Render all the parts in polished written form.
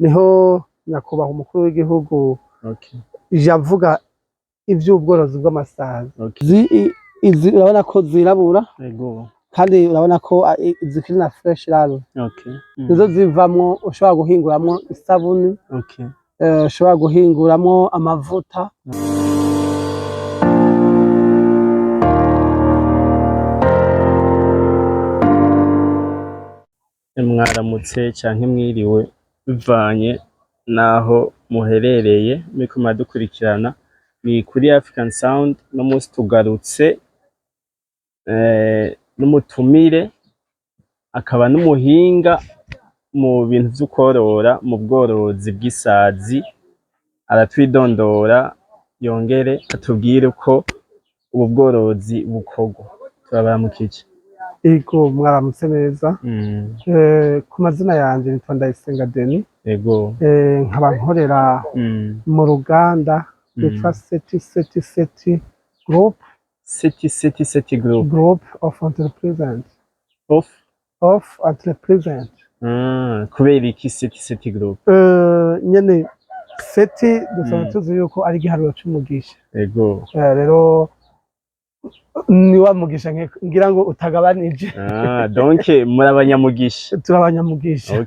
Niho nyakubahwa umukuru w'igihugu yavuga ivy'ubworozi bw'amasazi. Izi urabona ko zirabura kandi urabona ko zikiri na fresh raro. Nizo zivamwo ushobora guhinguramwo isabuni, ushobora guhinguramwo amavuta. Mwaramutse canke mwiriwe bivanye n'aho muherereye muriko muradukurikirana. Ni kuri African Sound. Uno musi tugarutse n'umutumire akaba n'umuhinga mu bintu vy'ukworora, mu bworozi bw'isazi. Aratwidondora yongere atubwire uko ubu bworozi bukorwa. Turabaramukije. Ego, mwaramutse neza. Ku mazina yanje nitwa Ndayisenga Denis. Nkaba nkorera mu ruganda rwitwa Seti Seti Seti Group. Seti Seti Seti Group. Group of Entreprise. Of of Entreprise. Kubera iki Seti Seti Group? Nyene seti dusanzwe tuzi yuko ari igiharuro c'umugisha. Rero ni wa mugisha ngira ngo utagabanije. Ah, donc muri abanyamugisha. Turi abanyamugisha.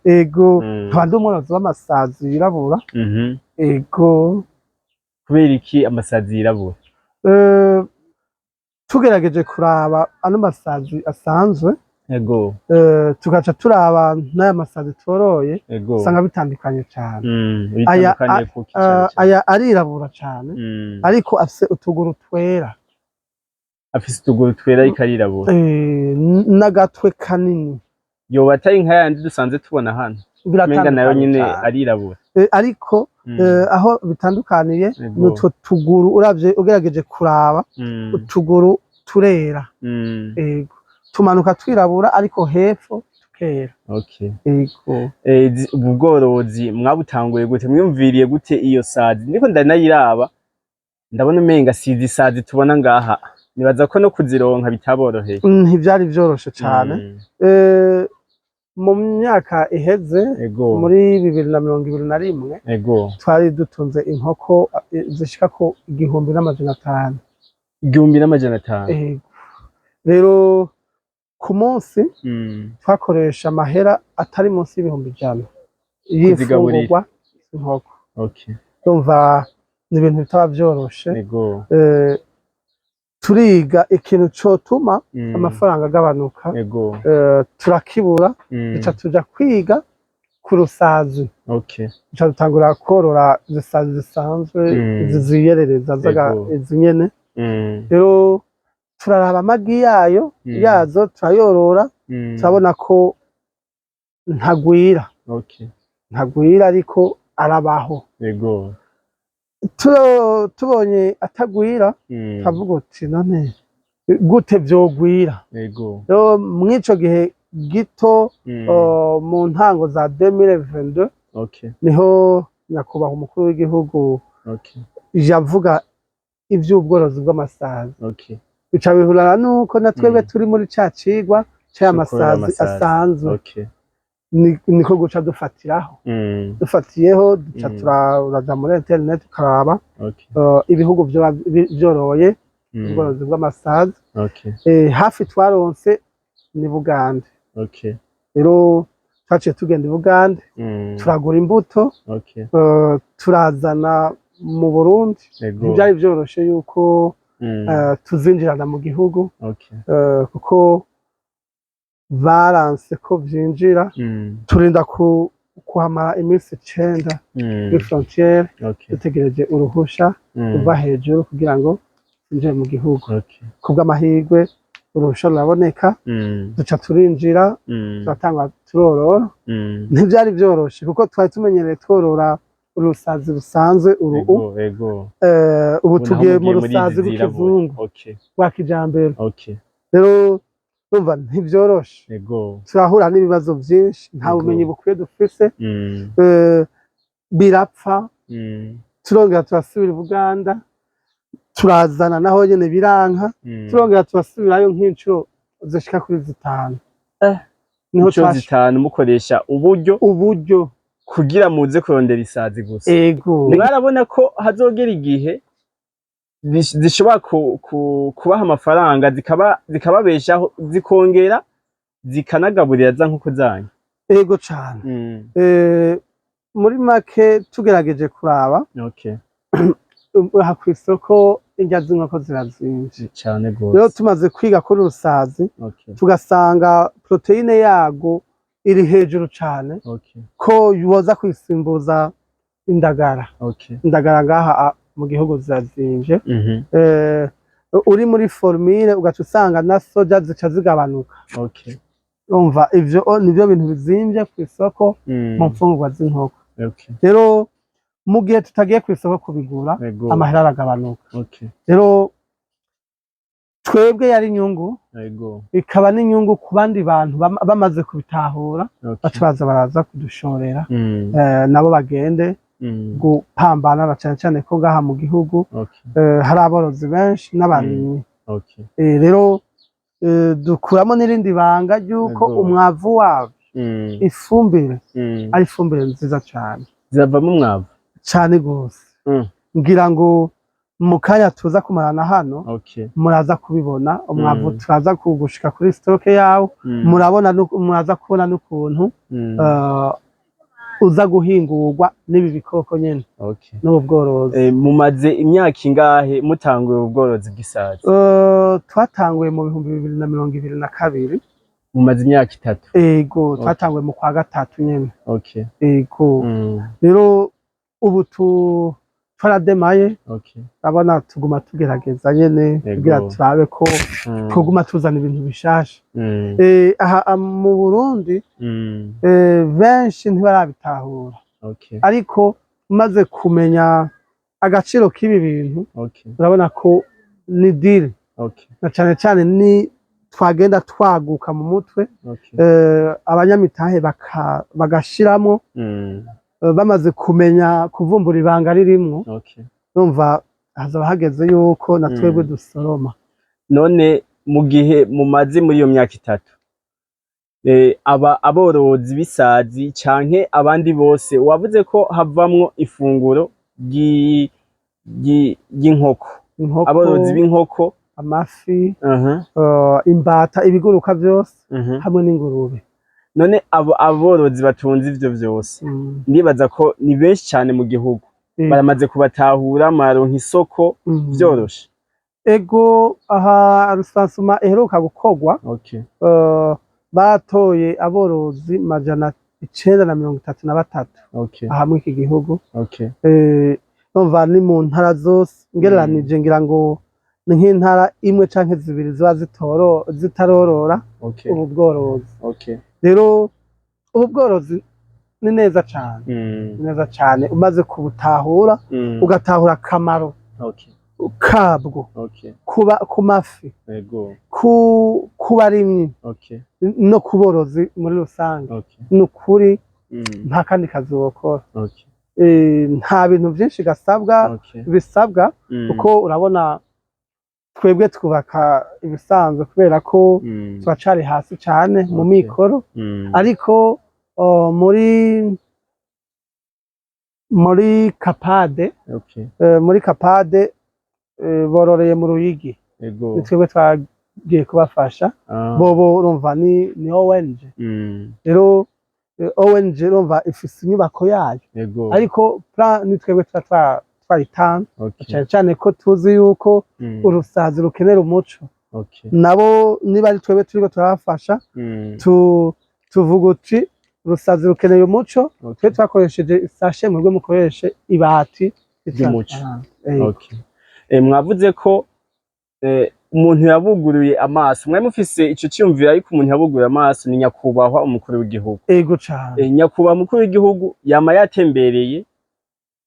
Ego. Nkaba ndi umworozi w'amasazi yirabura. Ego. Kubera iki amasazi yirabura? Tugerageje kuraba ano masazi asanzwe, tugaca turaba n'aya masazi tworoye, usanga bitandukanye cane. Aya Bitandukaniye kuki cane cane? Aya arirabura cane, ariko afise utuguru twera. Afise utuguru twera ariko arirabura. N'agatwe kanini. Yoba atari nka yandi dusanzwe tubona hano, umenga nayo Biratandukanye nyene cane. arirabura. Ariko aho bitandukaniye ni utwo tuguru. Uravye, ugerageje kuraba, utuguru turera. Ego, tumanuka twirabura ariko hepfo tukera. Ego. Ubu bworozi mwabutanguye gute? Mwiyumviriye gute iyo sazi? Ndiko ndanayiraba, ndabona umenga sizi isazi tubona ngaha. Nibaza ko no kuzironka bitaboroheye. Ntivyari vyoroshe cane. Mu myaka iheze, muri 2021, twari dutunze inkoko zishika ku 1500. 1500. Ego. Rero ku munsi twakoresha amahera atari munsi y'100,000 Kuzigaburira. y'imfungurwa inkoko. Ndumva ni ibintu bitaba vyoroshe. Turiga ikintu cotuma amafaranga agabanuka. Turakibura. Duca tuja kwiga ku rusazi. Duca dutangura korora izisazi zisanzwe, izi ziyerereza, izi nyene. Rero turaraba amagi yayo, yazo turayorora, turabona ko ntagwira. Ntagwira ariko arabaho. Tubonye atagwira, turavuga uti: "None gute vyogwira?" Rero mw'ico gihe gito, mu ntango za 2022, niho nyakubahwa umukuru w'igihugu yavuga ivy'ubworozi bw'amasazi. Bica bihurana nuko na twebwe turi muri ca cigwa c'aya Co korora masazi amasazi. asanzwe. Niko guca dufatiraho. Dufatiyeho, duca turaja muri internet tukaraba ibihugu vyoba vyoroye ubworozi bw'amasazi. Hafi twaronse ni Bugande. Rero twaciye tugenda i Bugande, turagura imbuto, turazana mu Burundi. Ntivyari vyoroshe yuko tuzinjirana mu gihugu, kuko baranse ko vyinjira. Turinda kuhamara iminsi 9 kuri frontière, dutegereje uruhusha ruva hejuru kugira ngo twinjire mu gihugu. Kubw'amahirwe uruhusha ruraboneka, duca turinjira, turatangura turorora. Ntivyari vyoroshe kuko twari tumenyereye tworora urusazi rusanzwe uru. Ubu Ubu naho tugiye mu mugiye muri izi rusazi zirabura. rw'ikizungu, rwa kijambere. Rero urumva ntivyoroshe. Turahura n'ibibazo vyinshi, nta bumenyi bukwiye dufise. Birapfa, turongera turasubira i Buganda, turazana, naho nyene biranka. Turongera turasubirayo nk'incuro zishika kuri zitanu. Niho Inshuro twasha zitanu mukoresha uburyo uburyo. Kugira muze kurondera isazi gusa. Ego. Mwarabona ko hazogera igihe zishobora kubaha amafaranga, zikababeshaho, zikongera zikanagaburira za nkoko zanyu? Ego cane. Muri make, tugerageje kuraba aha kw'isoko, indya z'inkoko zirazimvye. Cane Rero gose. tumaze kwiga kuri rusazi, tugasanga poroteyine yago iri hejuru cane, ko yoza kwisimbuza indagara. Indagara ngaha mu gihugu zirazimvye. Uri muri formule, ugaca usanga na soja zica zigabanuka. Urumva ivyo nivyo bintu bizimvye kw'isoko mu mfungurwa z'inkoko. Rero mu gihe tutagiye kw'isoko kubigura, amahera aragabanuka. Rero twebwe yari inyungu, ikaba n'inyungu ku bandi bantu bamaze kubitahura, baca baza baraza kudushorera, nabo bagende gupambana, na cane cane ko ngaha mu gihugu hari aborozi benshi n'abarimyi. Rero dukuramo n'irindi banga ry'uko umwavu wabyo, ifumbire, ari ifumbire nziza cane. Ziravamo umwavu? Cane gose. Ngira ngo mu kanya tuza kumarana hano, muraza kubibona umwavu. Turaza kugushika kuri stock yawo. Murabona muraza kubona n'ukuntu uza guhingurwa n'ibi bikoko nyene, n'ubu bworozi. Mumaze imyaka ingahe mutanguye ubworozi bw'isazi? Twatanguye mu 2022. Mumaze imyaka 3? Ego, twatanguye mu kwa gatatu nyene. Ego. Rero ubu twarademaye. Urabona tuguma tugerageza nyene kugira turabe ko twoguma tuzana ibintu bishasha. Aha mu Burundi, benshi ntibarabitahura, ariko umaze kumenya agaciro k'ibi bintu, urabona ko ni deal, na cane cane ni twagenda twaguka mu mutwe, abanyamitahe bagashiramwo, bamaze kumenya kuvumbura ibanga ririmwo, urumva hazaba hageze yuko na twebwe dusoroma. None mu gihe mumaze muri iyo myaka 3, aba aborozi b'isazi canke abandi bose, wavuze ko havamwo ifunguro ry'inkoko? Inkoko. Aborozi b'inkoko. Amafi, imbata, ibiguruka vyose, hamwe n'ingurube. None abo aborozi batunze ivyo vyose, ndibaza ko ni benshi cane mu gihugu, baramaze kubatahura, muraronka isoko vyoroshe? Ego, aha recensement iheruka gukorwa, baratoye aborozi 933 aha muri iki gihugu. Urumva ni mu ntara zose ngereranije, ngira ngo ni nk'intara imwe canke zibiri ziba zitarorora ubu bworozi. Rero ubu bworozi ni neza cane, ni neza cane umaze kubutahura, ugatahura akamaro kabwo kuba ku mafi, ku barimyi, no ku borozi muri rusange. Ni ukuri, nta kandi kazi wokora. Nta bintu vyinshi gasabwa, bisabwa, kuko urabona twebwe twubaka ibisanzwe kubera ko turacari hasi cane mu mikoro, ariko muri CAPAD, muri CAPAD, bororeye mu Ruyigi. Ni twebwe twagiye kubafasha. Bobo urumva ni ONG. Rero ONG urumva ifise inyubako yayo, ariko plan ni twebwe tuba twayitanze, cane cane ko tuzi yuko urusazi rukenera umuco. Nabo niba ari twebwe turiko turabafasha, tuvuga uti urusazi rukeneye umuco, twe twakoresheje isashe, mwebwe mukoreshe ibati ry'umuco. Okay. Mwavuze ko umuntu yabuguruye amaso, mwari mufise ico ciyumviro, ariko umuntu yabuguruye amaso ni nyakubahwa umukuru w'igihugu. Ego cane. Nyakubahwa umukuru w'igihugu yama yatembereye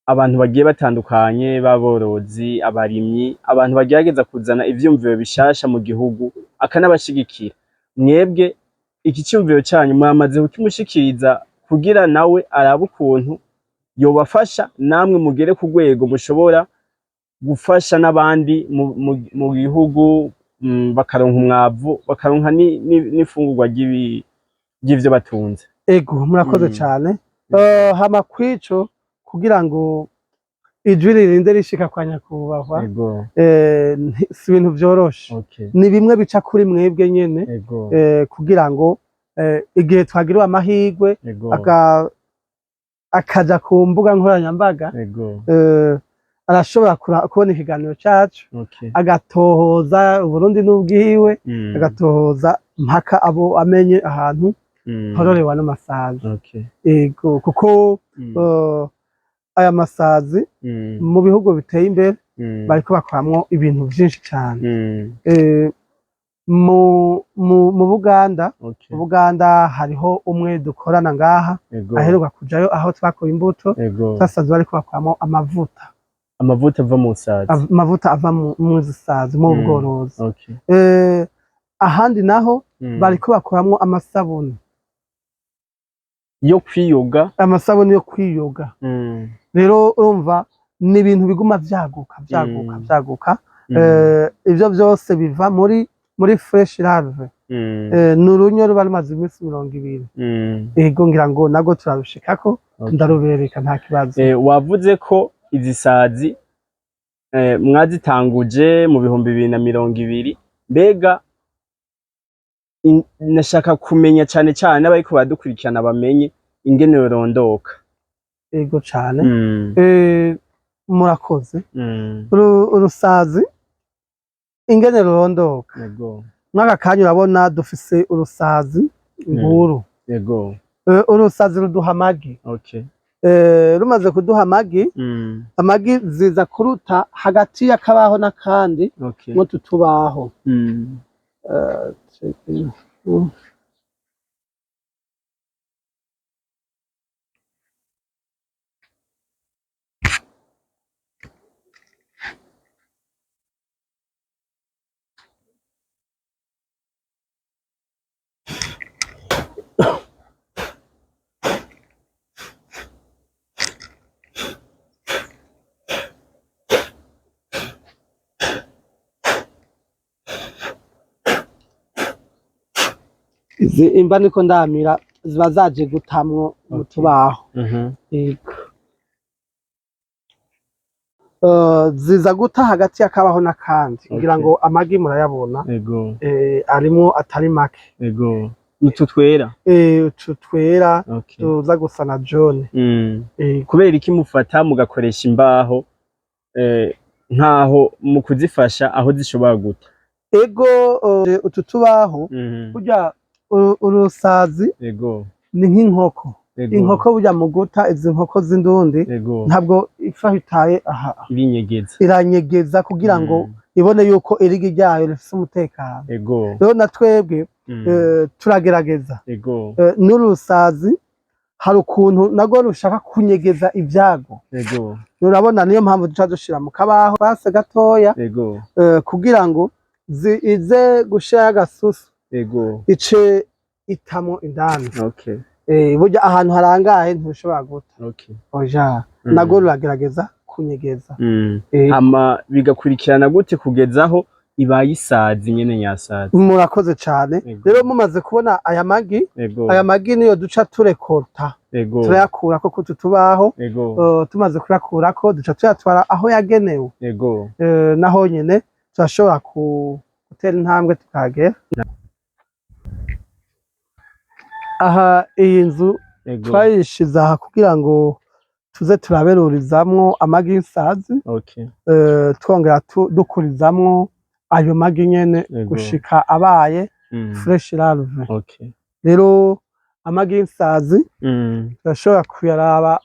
abantu bagiye batandukanye, b'aborozi, abarimyi, abantu bagerageza kuzana ivyiyumviro bishasha mu gihugu, akanabashigikira. Mwebwe iki ciyumviro canyu mwamaze kukimushikiriza kugira nawe arabe ukuntu yobafasha, namwe mugere ku rwego mushobora gufasha n'abandi mu gihugu, bakaronka umwavu, bakaronka n'ifungurwa ry'ivyo batunze? Ego, murakoze cane. Hama kwico kugira ngo ijwi ririnde rishika kwa nyakubahwa, si ibintu vyoroshe. Ni bimwe bica kuri mwebwe nyene, kugira ngo igihe twagiriwe amahirwe akaja ku mbuga nkoranyambaga, arashobora kubona ikiganiro cacu, agatohoza Uburundi n'ubwiwe, agatohoza mpaka abo amenye ahantu hororewa n'amasazi. Ego, kuko aya masazi mu bihugu biteye imbere bariko bakoramwo ibintu vyinshi cane. Mu Buganda, mu Buganda hariho umwe dukorana ngaha aheruka kujayo aho twakuye imbuto, twasanze bariko bakoramwo amavuta. Amavuta ava mu sazi. Amavuta ava mu sazi mu bworozi. Ahandi naho bariko bakoramwo amasabuni. Yo kwiyoga. Amasabuni yo kwiyoga. Rero urumva ni ibintu biguma vyaguka, vyaguka, vyaguka. Ivyo vyose biva muri fresh larve. Ni urunyo ruba rumaze iminsi 20. Ego, ngira ngo nago turarushikako. Ndarubereka, nta kibazo. Wavuze ko izi sazi mwazitanguje mu 2020. Mbega nashaka kumenya cane cane abariko baradukurikirana bamenye ingene yorondoka. Ego cane. Murakoze. Urusazi ingene rurondoka, mw'aka kanya urabona dufise urusazi nguru. Urusazi ruduha amagi. Rumaze kuduha amagi, amagi ziza kuruta hagati y'akabaho n'akandi n'utu tubaho. Izi imba niko ndamira ziba zaje gutamwo mu tubaho. Yego. Ziza guta hagati y'akabaho n'akandi kugira ngo amagi murayabona. Arimwo atari make. Ego. Utu twera. Utu twera tuza gusa na jaune. Kubera iki mufata mugakoresha imbaho nkaho mu kuzifasha aho zishobora guta? Ego, utu tubaho, burya urusazi ni nk'inkoko. Inkoko burya mu guta, izi nkoko z'indundi, ntabwo ipfa itaye aha. Ibinyegeza. Iranyegeza kugira ngo ibone yuko irigi ryayo rifise umutekano. Rero na twebwe turagerageza. N'urusazi hari ukuntu narwo rushaka kunyegeza ibyago. Urabona niyo mpamvu duca dushira mu kabaho base gatoya, kugira ngo ize gushirayo agasusu, ice itamo indani. Burya ahantu harangaye ntushobora guta. Oja. Narwo ruragerageza kunyegeza. Hama bigakurikirana gute kugeza aho ibaye isazi nyene nyasazi? Murakoze cane. Rero mumaze kubona aya magi, aya magi niyo duca turekorta, turayakurako kutu tubaho. Tumaze kuyakurako duca tuyatwara aho yagenewe. Naho nyene turashobora gutera intambwe tukahagera. Aha iyi nzu twayishize aha kugira ngo tuze turaberurizamwo amagi y'isazi, twongera dukurizamwo ayo magi nyene gushika abaye fresh larve. Rero amagi y'isazi turashobora kuyaraba.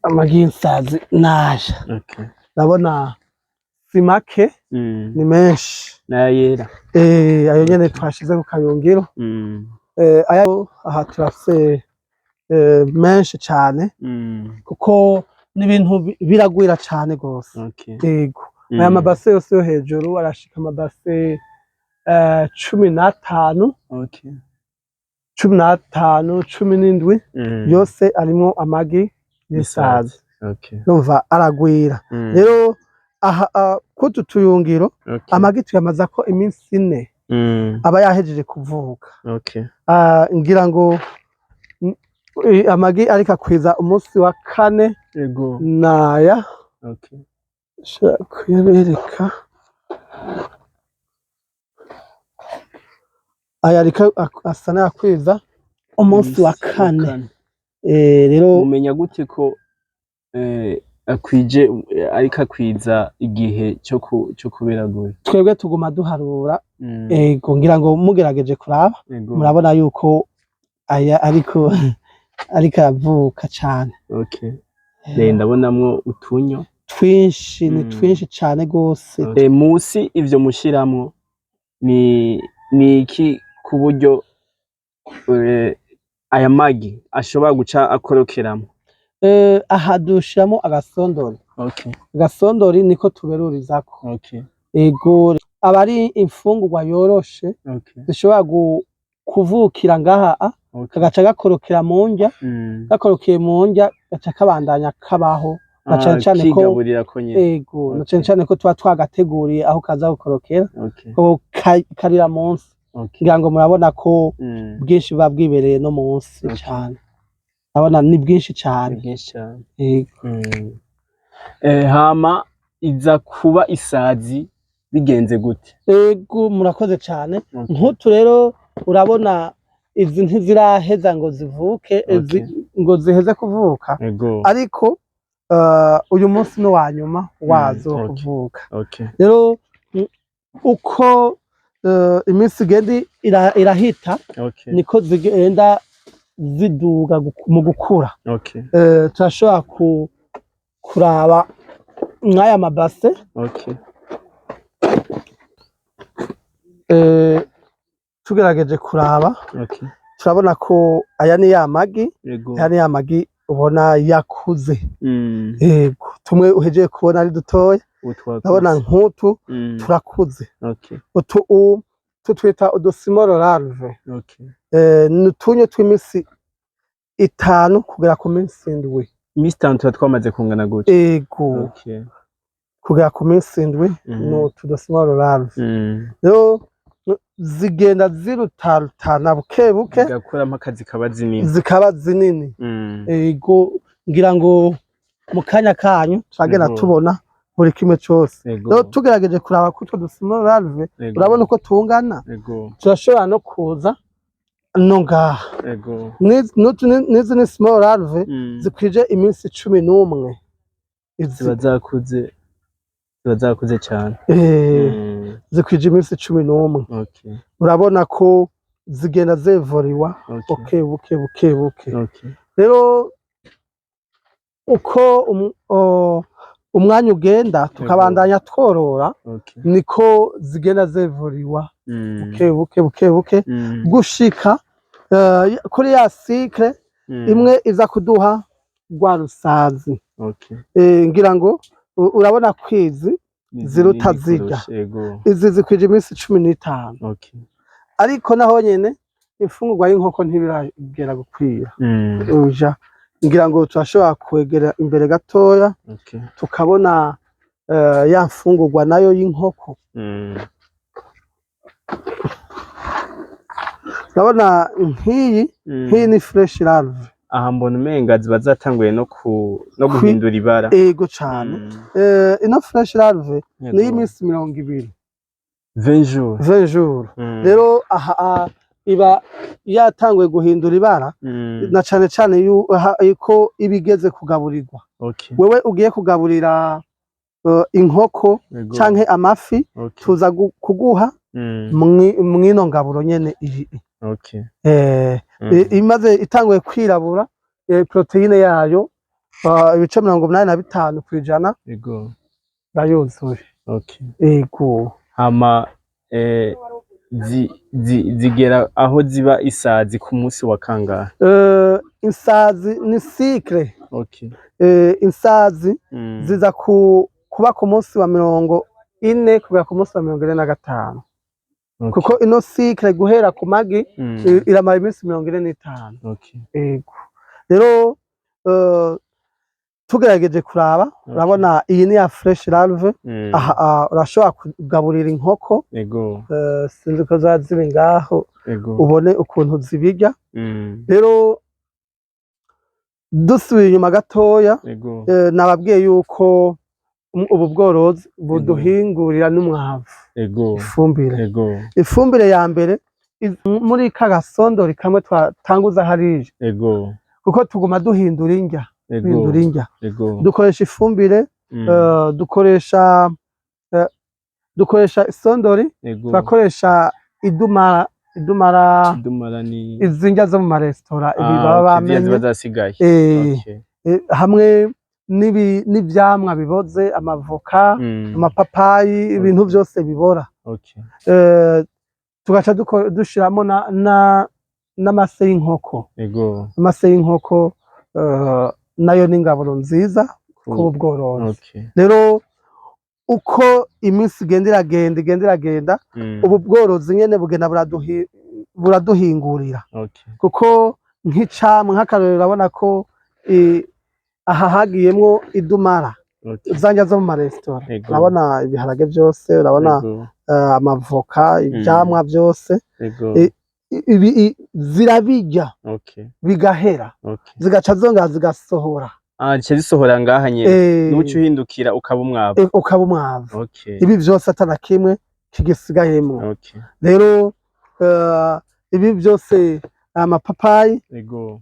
Amagi y'isazi naje. Ndabona si make, ni menshi. N'ayera. Ayo nyene twashize ku kayungiro. Aya aha turafise menshi cane, kuko n'ibintu biragwira cane gose. Yego. Aya mabase yose yo hejuru arashika amabase 15. 15, 17, yose arimwo amagi y'isazi. Urumva aragwira. Rero aha kutu tuyungiro amagi tuyamazako iminsi 4, aba yahejeje kuvuka. Ngira ngo amagi ariko akwiza umunsi wa kane. Naya nshobora kuyabereka. Aya ariko asa n'ayakwiza umunsi wa kane. Rero Mumenya gute ko akwije, ariko akwiza igihe cyo kuberagura? Twebwe tuguma duharura. Ego, ngira ngo mugerageje kuraba, murabona yuko aya ariko aravuka cane. Okay. Ndabonamwo utunyo twinshi, ni twinshi cane gose. Musi ivyo mushiramwo ni iki, ku buryo aya magi ashobora guca akorokeramwo? Aha dushiramo agasondori. Agasondori niko tuberurizako. Ego, aba ari imfungurwa yoroshe zishobora kuvukira ngaha, kagaca gakorokera mu ndya. Gakorokeye mu ndya, gaca kabandanya kabaho, na cane cane ko Kigaburira ko nyene. Ego, na cane cane ko tuba twagateguriye aho kaza gukorokera, ko karira munsi. Ngira ngo murabona ko bwinshi buba bwibereye no munsi cane. Urabona ni bwinshi cane. Ni bwinshi cane. Ego. Hama iza kuba isazi bigenze gute? Ego, murakoze cane. Nk'utu rero urabona izi ntiziraheza ngo zivuke, ngo ziheze kuvuka, ariko uyu munsi ni uwa nyuma wazo wo kuvuka. Rero uko iminsi igenda irahita, niko zigenda ziduga mu gukura. Turashobora kuraba mw'aya mabase. Tugerageje kuraba, turabona ko aya ni ya magi. Aya ni ya magi ubona yakuze. Yego, tumwe uhejeje kubona ari dutoya. Utwakuze. Urabona nk'utu turakuze. Utu tutwita udusmall larve. Ni utunyo tw'iminsi 5 kugera ku minsi 7. Iminsi 5 tuba twamaze kungana gutya. Ego. Kugera ku minsi 7, ni utu dusmall larve. Rero zigenda zirutarutana buke buke, zigakura mpaka zikaba zinini. Zikaba zinini. Ego, ngira ngo mu kanya kanyu turagenda tubona buri kimwe cose. Rero tugerageje kuraba ko utwo dusmall larve, urabona uko tungana. Turashobora no kuza no ngaha. N'izi ni small larve zikwije iminsi 11. Izi Ziba zakuze cane. Zikwije iminsi 11. Urabona ko zigenda zevoriwa buke buke buke buke. Rero uko umwanya ugenda, tukabandanya tworora, niko zigenda zevoriwa buke buke buke buke, gushika kuri ya cycle imwe iza kuduha rwa rusazi. Ngira ngo urabona ko izi Ni ziruta zinini zirya. kurusha, ego. Izi zikwije iminsi 15. Ariko naho nyene imfungurwa y'inkoko ntibiragera gukwira. Uja ngira ngo turashobora kwegera imbere gatoya, tukabona ya mfungurwa nayo y'inkoko. Urabona nk'iyi, nk'iyi ni fresh larve. Aha mbona umenga ziba zatanguye no guhindura ibara. Ego cane. Ino fresh larve ni iy'iminsi 20. 20 jours. 20 jours. Rero aha iba yatanguye guhindura ibara, na cane cane yuko iba igeze kugaburirwa. Wewe ugiye kugaburira inkoko canke amafi, tuza kuguha mwino ngaburo nyene iyi. Imaze itanguye kwirabura, poroteyine yayo ibice 85% bayuzuye. Ego. Hama zigera aho ziba isazi ku munsi wa kangahe? Insazi ni cycle. Insazi ziza kuba ku munsi wa 40 kugera ku munsi wa 45. Kuko ino cycle guhera ku magi iramara iminsi 45. Ego, rero tugerageje kuraba, urabona iyi ni ya fraîche larve. Aha urashobora kugaburira inkoko. Sinzi ko ziba ziri ngaho, ubone ukuntu zibirya. Rero dusubiye inyuma gatoya, nababwiye yuko ubu bworozi buduhingurira n'umwavu, ifumbire. Ifumbire ya mbere muri ka gasondori kamwe twatanguza hariya, kuko tuguma duhindura indya, duhindura indya, dukoresha ifumbire, dukoresha isondori, turakoresha idumara, idumara. Idumara ni izi ndya zo mu maresitora, ibi baba Ah, okay, ziriya ziba bamenye. zasigaye. Hamwe n'ivyamwa biboze, amavoka, amapapayi, ibintu vyose bibora. Tugaca dushiramo n'amase y'inkoko. Amase y'inkoko nayo ni ingaburo nziza ku bworozi. Rero uko iminsi igenda iragenda, igenda iragenda, ubu bworozi nyene bugenda buraduhingurira, kuko nk'icamwa, nk'akarorero, urabona ko aha hagiyemwo idumara, zanja zo mu maresitora. Urabona ibiharage byose, urabona amavoka, ivyamwa byose. Ibi zirabirya bigahera, zigaca zongera zigasohora. Ah, zica zisohora ngaha nyene, nuca uhindukira ukaba umwavu. Ukaba umwavu. Ibi byose atana kimwe kigisigayemwo. Rero ibi byose, amapapayi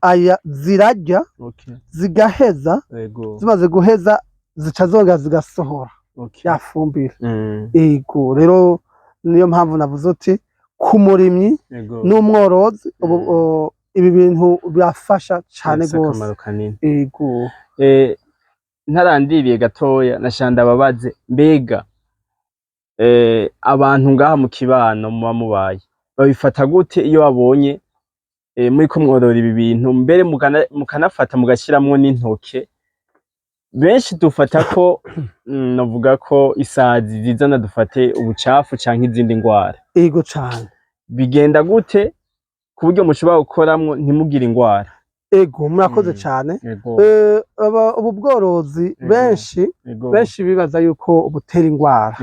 aya, zirarya zigaheza. Zimaze guheza, zica zongera zigasohora ya fumbire. Ego, rero niyo mpamvu navuze uti ku murimyi n'umworozi ubu, ibi bintu birafasha cane Bifise gose. akamaro kanini. Ego. Ntarandiriye gatoya, nashaka ndababaze, mbega abantu ngaha mu kibano muba mubaye babifata gute iyo babonye muriko mworora ibi bintu, mbere mukanafata mugashiramwo n'intoke? Benshi dufata ko novuga ko isazi zizana, dufate, ubucafu canke izindi ngwara. Ego cane. Bigenda gute ku buryo mushobora gukoramwo ntimugire ingwara? Ego, murakoze cane. Ubu bworozi, benshi benshi bibaza yuko butera ingwara,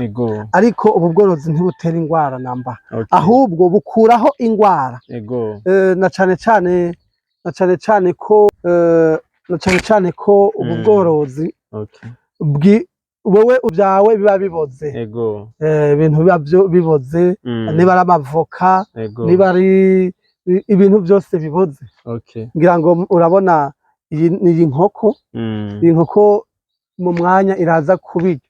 ariko ubu bworozi ntibutera ingwara namba, ahubwo bukuraho ingwara. Na cane cane ko ubu bworozi wowe ibyawe biba biboze. Ibintu biba biboze, niba ari amavoka, niba ari ibintu byose biboze. Ngira ngo urabona iyi nkoko, iyi nkoko mu mwanya iraza kubirya,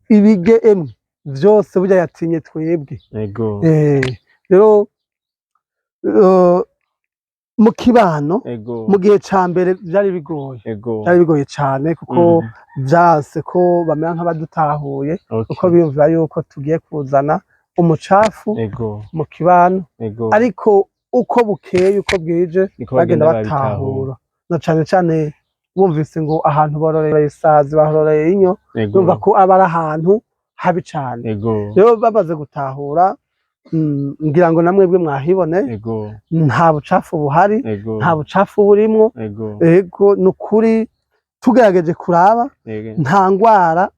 ibige emwe vyose, burya yatinye twebwe. Rero mu kibano, mu gihe ca mbere vyari bigoye, vyari bigoye cane, kuko vyanse ko bamera nk'abadutahuye, kuko biyumvira yuko tugiye kuzana umucafu mu kibano. Ariko uko bukeye uko bwije, niko bagenda bagenda babitahura. Batahura, na cane cane bumvise ngo ahantu bororeye isazi, bahororeye inyo, bumva ko aba ari ahantu habi cane. Rero bamaze gutahura, ngira ngo namwebwe mwahibone, nta bucafu buhari, nta bucafu burimwo. Ego, ni ukuri, tugerageje kuraba, nta ngwara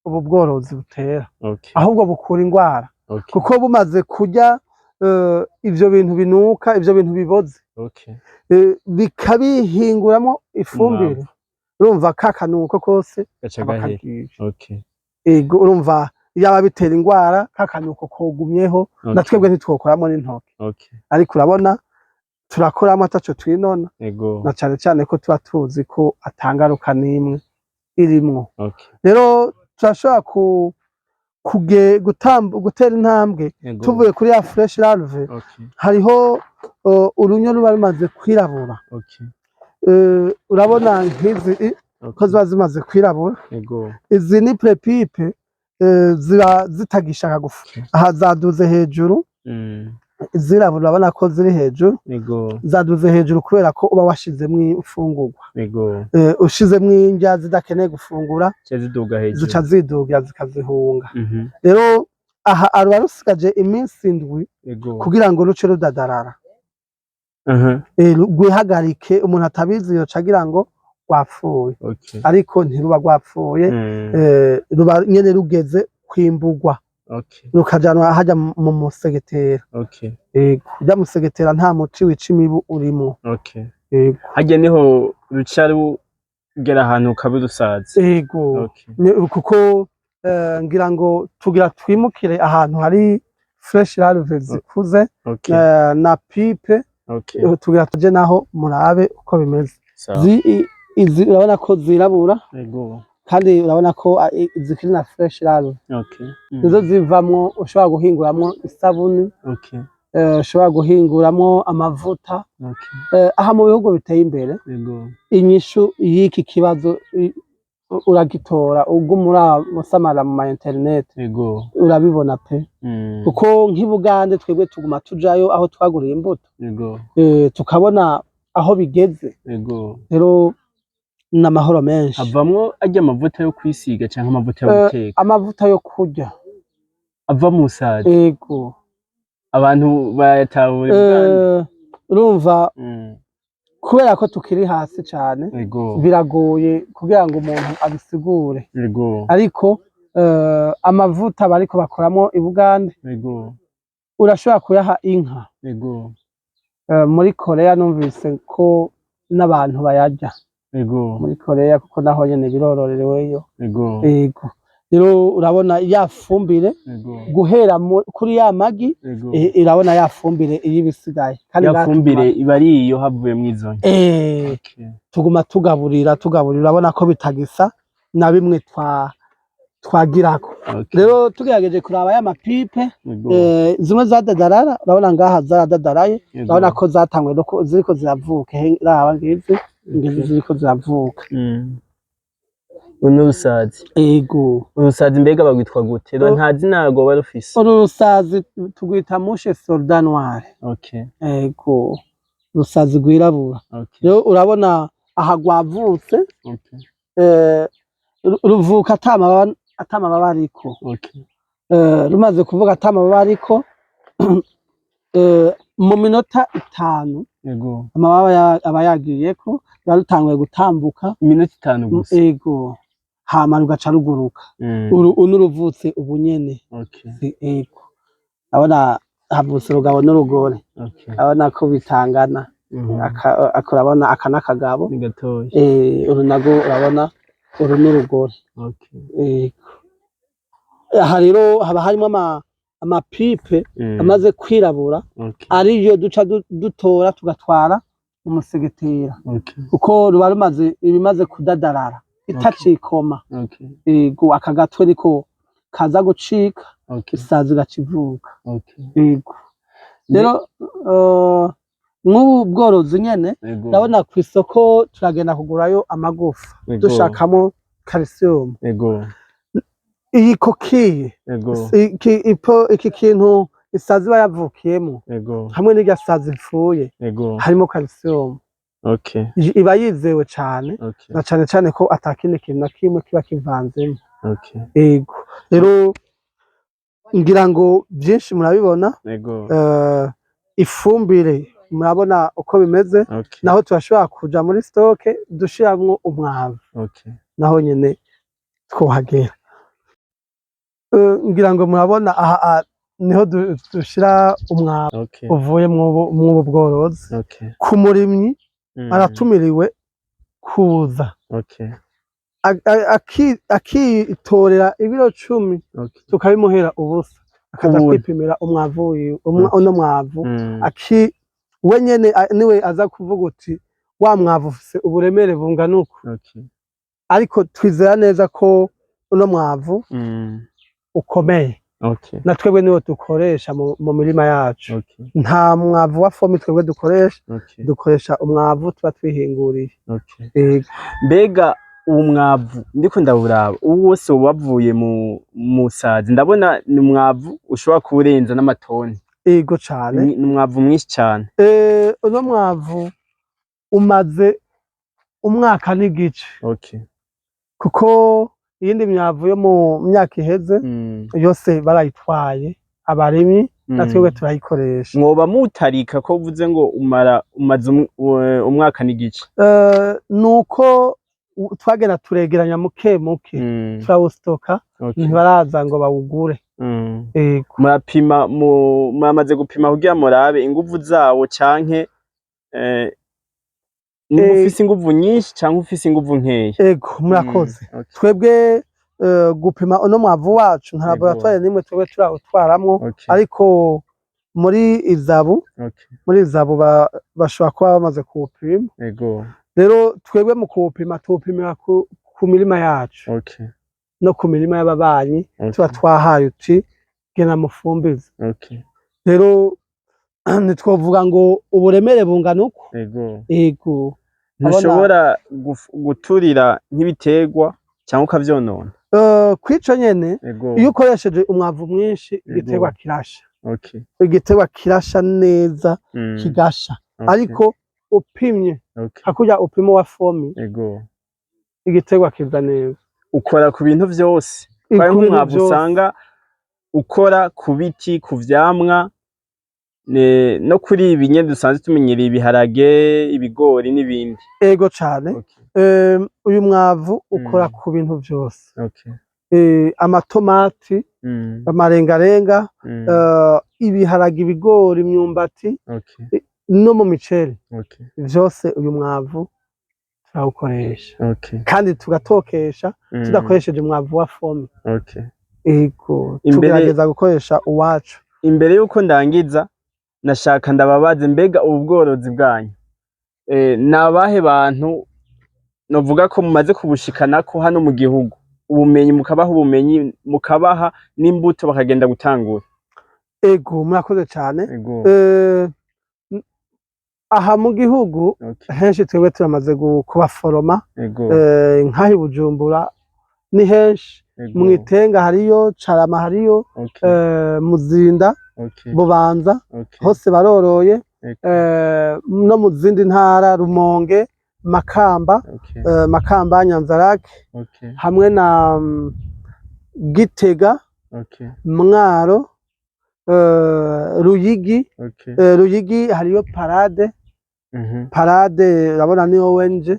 ubu bworozi butera, ahubwo bukura ingwara, kuko bumaze kurya ivyo bintu binuka, ivyo bintu biboze, bikabihinguramo ifumbire. Umwavu. Urumva ka kanuko kose gaca kaba gahera. kagiye. Ego, urumva yaba bitera ingwara, ka kanuko kogumyeho, na twebwe ntitwokoramo n'intoke. Ariko urabona turakoramo ataco twinona, na cane cane ko tuba tuzi ko atangaruka n'imwe irimwo. Rero turashobora gutera intambwe, tuvuye kuri ya fraîche larve. Hariho urunyo ruba rumaze kwirabura. Urabona nk'izi ko ziba zimaze kwirabura. Izi ni prépupes, ziba zitagishaka gufa. Aha zaduze hejuru, izirabura urabona ko ziri hejuru. Zaduze hejuru kubera ko uba washizemwo imfungurwa. Ushizemwo indya zidakeneye gufungura, Zica ziduga hejuru. Zica zidugira zikazihunga. Rero Aha ruba rusigaje iminsi 7 kugira ngo ruce rudadarara, rwihagarike. Umuntu atabizi yoca agira ngo rwapfuye, ariko ntiruba rwapfuye. Ruba nyene rugeze kwimburwa, rukajanwa hajya mu musegetera. Ego, ujya musegetera nta muti wica imibu urimwo. Ego. Harya niho ruca rugera ahantu ukaba urusazi? Ego. Kuko ngira ngo tugira twimukire ahantu hari fresh larve zikuze, na pupe. Tugira tuje naho murabe uko bimeze. Sawa. Izi urabona ko zirabura, kandi urabona ko zikiri na fresh larve. Nizo zivamwo ushobora guhinguramwo isabuni, ushobora guhinguramwo amavuta. Aha mu bihugu biteye imbere, inyishu y'iki kibazo uragitora uguma uramusamara mu ma internet, urabibona pe. Kuko nk'i Bugande twebwe tuguma tujayo aho twaguriye imbuto, tukabona aho bigeze. Rero ni amahoro menshi. Havamwo arya amavuta yo kwisiga canke amavuta yo guteka? Amavuta yo kurya. Ava mu sazi? Ego. Abantu bayatahura i Bugande? Urumva, kubera ko tukiri hasi cane, biragoye kugira ngo umuntu abisigure, ariko amavuta bariko bakoramo i Bugande, urashobora kuyaha inka. Muri Korea numvise ko n'abantu bayarya. Muri Korea, kuko naho nyene birororeweyo. Ego, rero urabona ya fumbire guhera kuri ya magi, irabona ya fumbire iyo ibisigaye kandi Ya ngaha fumbire iba ari iyo havuyemwo izo nka. Tuguma tugaburira, tugaburira, urabona ko bitagisa na bimwe twagirako. Rero tugerageje kuraba ya ma pupes, zimwe zadadarara, urabona ngaha zaradadaraye. Urabona ko zatanguye no ziriko ziravuka. Raba ngizi, ngizi ziriko ziravuka. Uru ni urusazi? Ego. Urusazi mbega bagwitwa gute? Rero nta zina rwoba rufise? Uru rusazi tugwita mouche soldat noire. Ego, urusazi rwirabura. Rero urabona aha rwavutse. Ruvuka ata mababa, ata mababa ariko. Rumaze kuvuga ata mababa ariko, mu minota 5 amababa aba yagiyeko, ruba rutanguye gutambuka. Iminota 5 gusa? Ego, hama rugaca ruguruka. Uru uno ruvutse ubu nyene. Ego, urabona havutse urugabo n'urugore. Urabona ko bitangana. Aka urabona aka n'akagabo. Ni gatoya. Uru narwo urabona uru n'urugore. Ego. Aha rero haba harimo ama pupes amaze kwirabura, ariyo duca dutora tugatwara umusegetera, kuko ruba rumaze ibimaze kudadarara itacikoma. Ego, aka gatwe niko kaza gucika, isazi igaca ivuka. Ego, rero nk'ubu bworozi nyene, ndabona ku isoko turagenda kugurayo amagufa, dushakamo calcium. Iyi coquille, iki kintu isazi iba yavukiyemo, hamwe n'irya sazi ipfuye, harimo calcium. Iba yizewe cane, na cane cane ko atakindi kintu na kimwe kiba kivanzemo. Ego, rero ngira ngo byinshi murabibona. Ifumbire murabona uko bimeze. Naho turashobora kuja muri stock dushiramwo umwavu, naho nyene twohagera. Ngira ngo murabona aha, niho dushira umwavu uvuye mw'ubu bworozi. Ku murimyi, aratumiriwe kuza akitorera ibiro 10, tukabimuhera ubusa, akaza Ubuntu. kwipimira umwavu wiwe, uno mwavu. Aki we nyene niwe aza kuvuga uti wa mwavu ufise uburemere bungana uku. Ariko twizera neza ko uno mwavu ukomeye. Na twebwe niwo dukoresha mu mirima yacu. Nta mwavu wa Fomi twebwe dukoresha. Dukoresha umwavu tuba twihinguriye. Yego. Mbega uwo mwavu ndiko ndawuraba, uwo wose wavuye mu musazi, ndabona ni umwavu ushobora kuba urenza n'amatoni. Yego cane. Ni umwavu mwinshi cane. Uno mwavu umaze umwaka n'igice, kuko Iyindi myavu yo mu myaka iheze yose barayitwaye abarimyi, na twebwe turayikoresha. Mwoba mutarika ko uvuze ngo umara umaze umwaka n'igice? Nuko twagenda turegeranya muke muke, turawustoka, ntibaraza ngo bawugure. Ego. Murapima, muramaze gupima kugira murabe inguvu zawo, canke niba ufise inguvu nyinshi canke ufise inguvu nkeya? Ego, murakoze. Twebwe gupima uno mwavu wacu, nta laboratoire nimwe twebwe turawutwaramwo, ariko muri ISABU, muri ISABU bashobora kuba bamaze kuwupima. Rero twebwe mu kuwupima tuwupimira ku mirima yacu no ku mirima y'ababanyi tuba twahaye uti genda mufumbize. Rero ntitwovuga ngo uburemere bungana uku. Ego. Ntushobora guturira nk'ibiterwa cyangwa ukavyonona? Kw'ico nyene, iyo ukoresheje umwavu mwinshi, igiterwa kirasha. Igiterwa kirasha neza, kigasha. Ariko upimye, hakurya upima wa fomi, igiterwa kiza neza. Ukora ku bintu vyose? Ku Kwa bintu nk'umwavu vyose. usanga ukora ku biti, ku vyamwa, no kuri ibi nyene dusanzwe tumenyereye, ibiharage, ibigori n'ibindi. Ego cane. Uyu mwavu ukora ku bintu vyose. Amatomati, amarengarenga, ibiharage, ibigori, imyumbati, no mu miceri. Vyose uyu mwavu turawukoresha. Kandi tugatokesha tudakoresheje umwavu wa fomi. Ego, tugerageza gukoresha uwacu. Imbere yuko ndangiza, nashaka ndababaze, mbega ubu bworozi bwanyu, ni abahe bantu novuga ko mumaze kubushikanako hano mu gihugu, ubumenyi, mukabaha ubumenyi, mukabaha n'imbuto bakagenda gutangura? Ego, murakoze cane. Aha mu gihugu henshi twebwe turamaze kubaforoma. Nk'aha i Bujumbura ni henshi, mw'Itenga hariyo, Carama hariyo, Muzinda, Bubanza, hose baroroye. No mu zindi ntara, Rumonge, Makamba, Makamba, Nyanzarake, hamwe na Gitega, Mwaro, Ruyigi. Ruyigi hariyo Parade. Parade urabona ni ONG.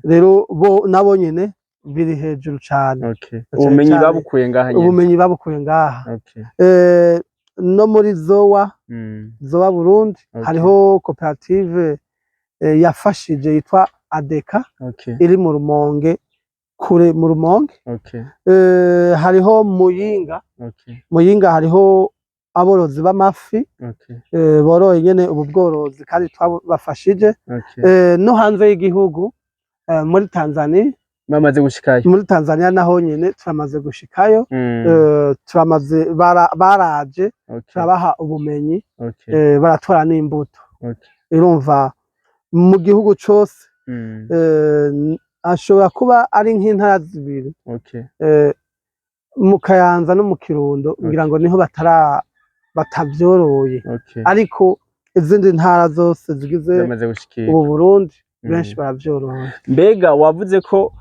Rero bo nabo nyene biri hejuru cane. Cane Ubumenyi cane. babukuye ngaha nyene? Ubumenyi babukuye ngaha. No muri Zowa, Zowa Burundi, hariho koperative yafashije yitwa Adeka, iri mu Rumonge, kure mu Rumonge. Hariho Muyinga. Muyinga hariho aborozi b'amafi, boroye nyene ubu bworozi kandi twabafashije. No hanze y'igihugu, muri Tanzania. Bamaze gushikayo? Muri Tanzania naho nyene turamaze gushikayo. Turamaze baraje, turabaha ubumenyi, baratora n'imbuto. Urumva mu gihugu cose, ashobora kuba ari nk'intara zibiri, mu Kayanza no mu Kirundo, ngira ngo niho batara batavyoroye, ariko izindi ntara zose zigize Bamaze gushikira. ubu Burundi, benshi baravyoroye. Mbega wavuze ko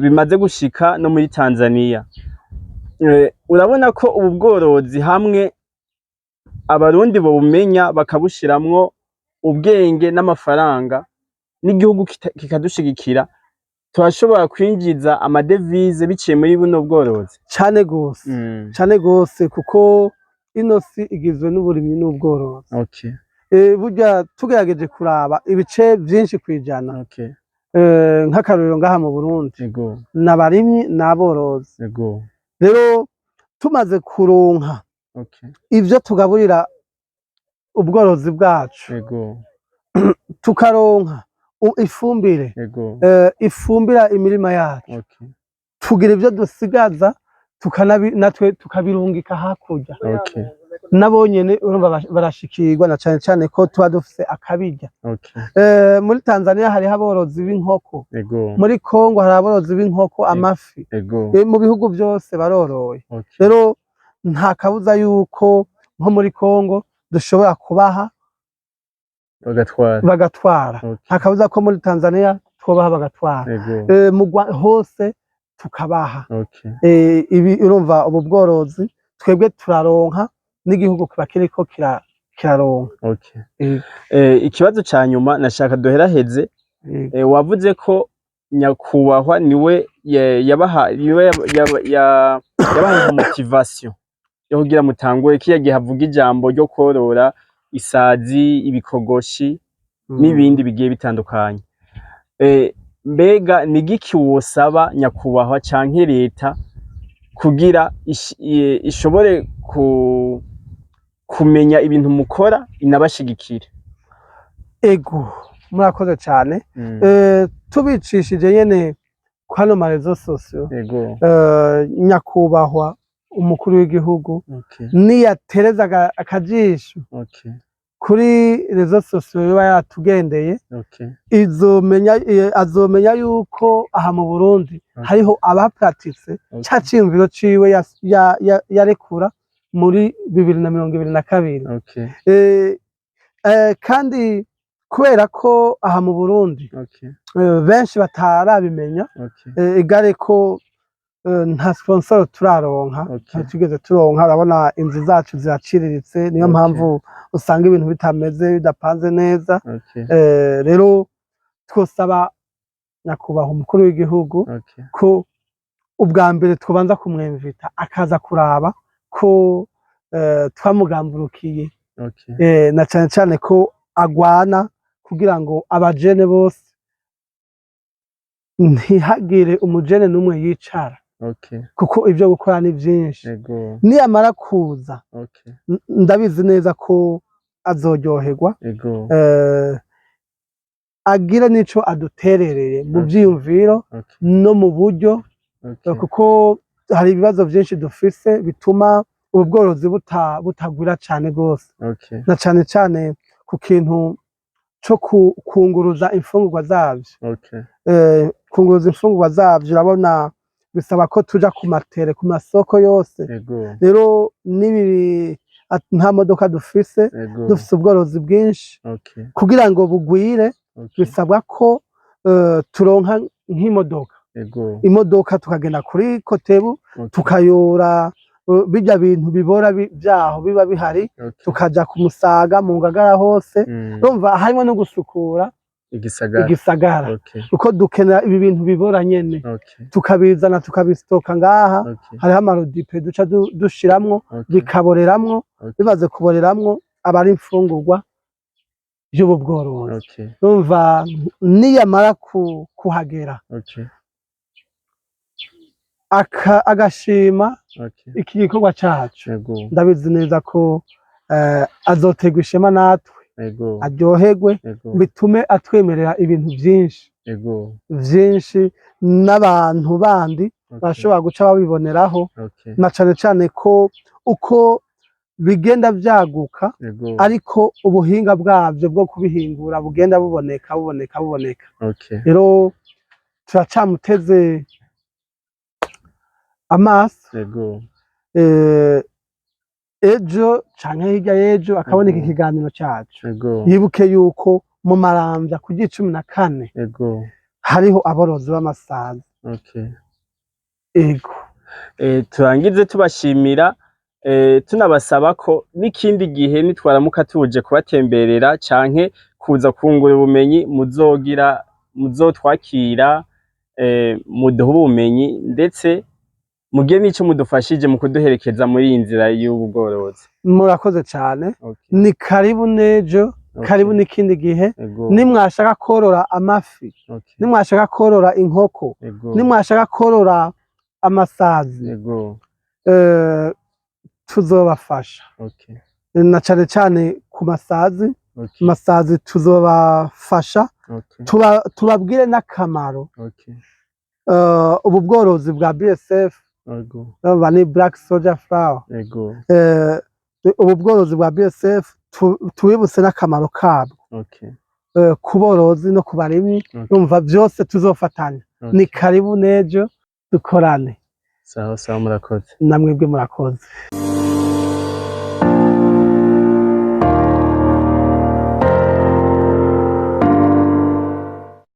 bimaze gushika no muri Tanzania. Urabona ko ubu bworozi hamwe abarundi bobumenya, bakabushiramwo ubwenge n'amafaranga, n'igihugu kikadushigikira, turashobora kwinjiza amadevize biciye muri buno bworozi? Cane gose, cane gose, kuko ino si igizwe n'uburimyi n'ubworozi. Burya tugerageje kuraba ibice vyinshi kwijana, nk'akarorero ngaha mu Burundi, n'abarimyi n'aborozi. Rero tumaze kuronka ivyo tugaburira ubworozi bwacu, tukaronka ifumbire, ifumbira imirima yacu, tugira ivyo dusigaza, natwe tukabirungika hakurya. Nabo nyene urumva barashikirwa, na cane cane ko tuba dufise akabirya. Muri Tanzania hariho aborozi b'inkoko, muri Kongo hari aborozi b'inkoko, amafi. Mu bihugu vyose baroroye. Rero nta kabuza yuko nko muri Kongo dushobora kubaha Bagatwara. bagatwara. Nta kabuza ko muri Tanzania twobaha bagatwara. Hose. tukabaha. Okay. Ibi urumva ubu bworozi twebwe turaronka, n'igihugu kiba kiriko kiraronka. Okay. Ikibazo ca nyuma nashaka duheraheze, wavuze ko nyakubahwa niwe yabaha, niwe yabaha nka motivation yo kugira mutangure kiya gihe avuga ijambo ryo korora isazi, ibikogoshi n'ibindi bigiye bitandukanye. Mbega ni giki wosaba nyakubahwa canke leta kugira ishobore kumenya ibintu mukora, inabashigikire? Ego, murakoze cane. Tubicishije nyene kwano ma réseaux sociaux, nyakubahwa umukuru w'igihugu niyatereza akajisho kuri réseaux sociaux yoba yatugendeye, izomenya, azomenya yuko aha mu Burundi hariho abapratique ca ciyumviro ciwe yarekura muri 2022. Kandi kubera ko aha mu Burundi benshi batarabimenya, igare ko nta sponsor turaronka, ntitwigeze turonka. Urabona inzu zacu ziraciriritse, niyo mpamvu usanga ibintu bitameze, bidapanze neza. Rero twosaba nyakubahwa umukuru w'igihugu ko ubwa mbere tubanza kumwemvita akaza kuraba ko twamugamburukiye, na cane cane ko agwana kugira ngo abajene bose, ntihagire umujene n'umwe yicara, kuko ivyo gukora ni vyinshi. Niyamara kuza, ndabizi neza ko azoryoherwa, agire n'ico aduterereye mu vyiyumviro no mu buryo, kuko hari ibibazo vyinshi dufise bituma ubu bworozi butagwira cane gose, na cane cane ku kintu co kunguruza imfungurwa zavyo. Kunguruza imfungurwa zavyo, urabona bisaba ko tuja ku matere, ku masoko yose. Rero n'ibi nta modoka dufise, dufise ubworozi bwinshi, kugira ngo bugwire bisabwa ko turonka nk'imodoka, imodoka tukagenda kuri Kotebu, tukayora birya bintu bibora vyaho biba bihari, tukaja ku Musaga, mu Ngagara hose. Urumva harimo no gusukura igisagara. Igisagara, kuko dukenera ibi bintu bibora nyene, tukabizana tukabistocka ngaha. Hariho amaRODP duca dushiramwo, bikaboreramwo. Bimaze kuboreramwo aba ari imfungurwa y'ubu bworozi. Urumva niyamara kuhagera, agashima iki gikorwa cacu, ndabizi neza ko azoterwa ishema natwe, aryoherwe, bitume atwemerera ibintu vyinshi vyinshi, n'abantu bandi bashobora guca babiboneraho, na cane cane ko uko bigenda vyaguka, ariko ubuhinga bwavyo bwo kubihingura bugenda buboneka, buboneka, buboneka. Rero turacamuteze amaso, ejo canke hirya y'ejo akabona iki kiganiro cacu, yibuke yuko mu Maramvya ku 14 hariho aborozi b'amasazi. Ego. Turangize tubashimira, tunabasaba ko n'ikindi gihe nitwaramuka tuje kubatemberera canke kuza kungura ubumenyi, muzogira muzotwakira, muduhe ubumenyi, ndetse mugire n'ico mudufashije mu kuduherekeza muri iyi nzira y'ubugorozi. Murakoze cane. Ni karibu n'ejo, karibu n'ikindi gihe. Nimwashaka korora amafi, nimwashaka korora inkoko, nimwashaka korora amasazi, tuzobafasha, na cane cane ku masazi. Amasazi tuzobafasha, tubabwire n'akamaro ubu bworozi bwa BSF, urumva ni Black Soldier Fly, ubu bworozi bwa BSF, tubibutse n'akamaro kabwo ku borozi no ku barimyi. Urumva byose tuzofatanya. Ni karibu n'ejo dukorane. Sawa sawa, murakoze. Namwebwe murakoze.